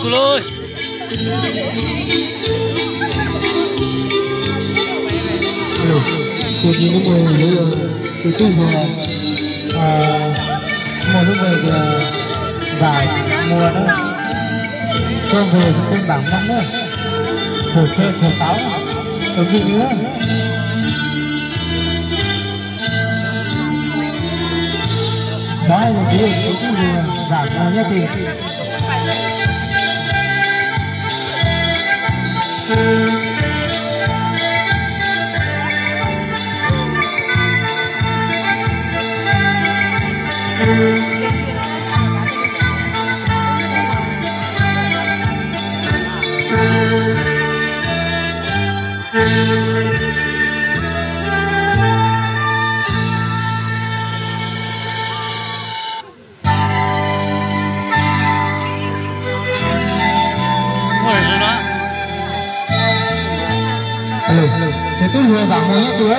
Kuv lub. Ces hnub no yog tus tub hluas muaj lub npe tias Vam Muas na, koj mus koj npam no na, tus thawj tus tauv tus npis na. Hnov yog kuv tus tub hluas Vam Muas nyob twg. Tus tub hluas Vam Muas nyob twg?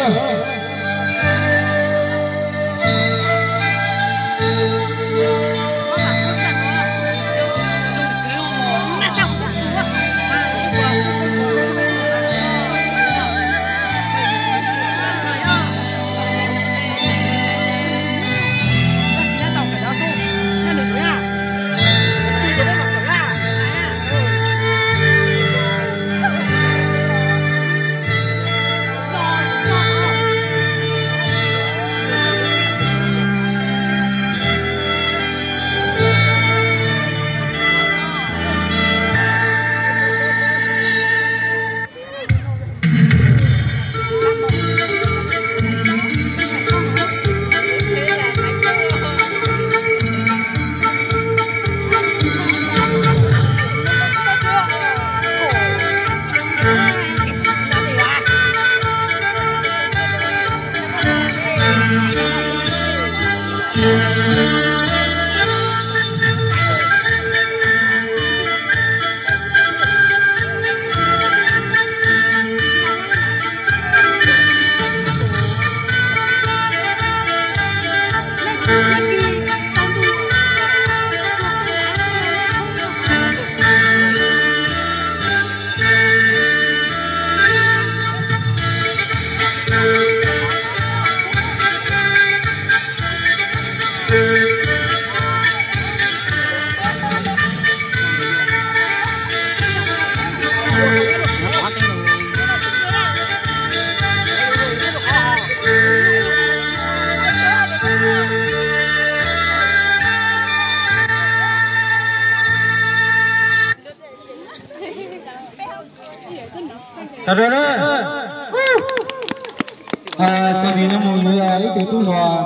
Txog ntawm no mus yuav ib tug tub hluas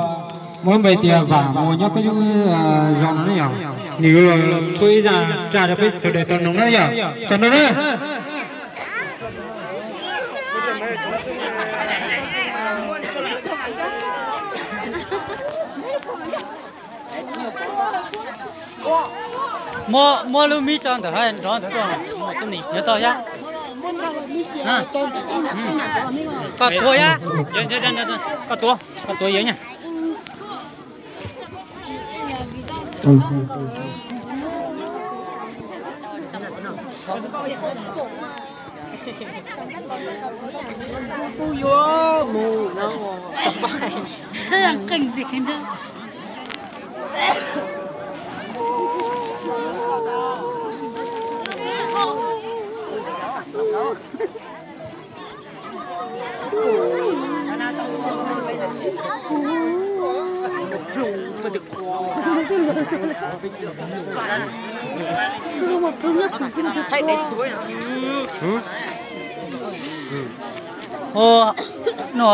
muaj npe tias Vam Muas nyob peb lub zos no na yom. Nws yuav los tshuab ib zaj raj rau peb sawv daws tau mloog na yom. Txog ntawm no. Muab, muab lub mic tso ntawm nrov ntawd tuaj, tuaj nim nyob txog thiab. Koj tuav thiab, koj tuav, koj tuav yawg nyab. Ua, no.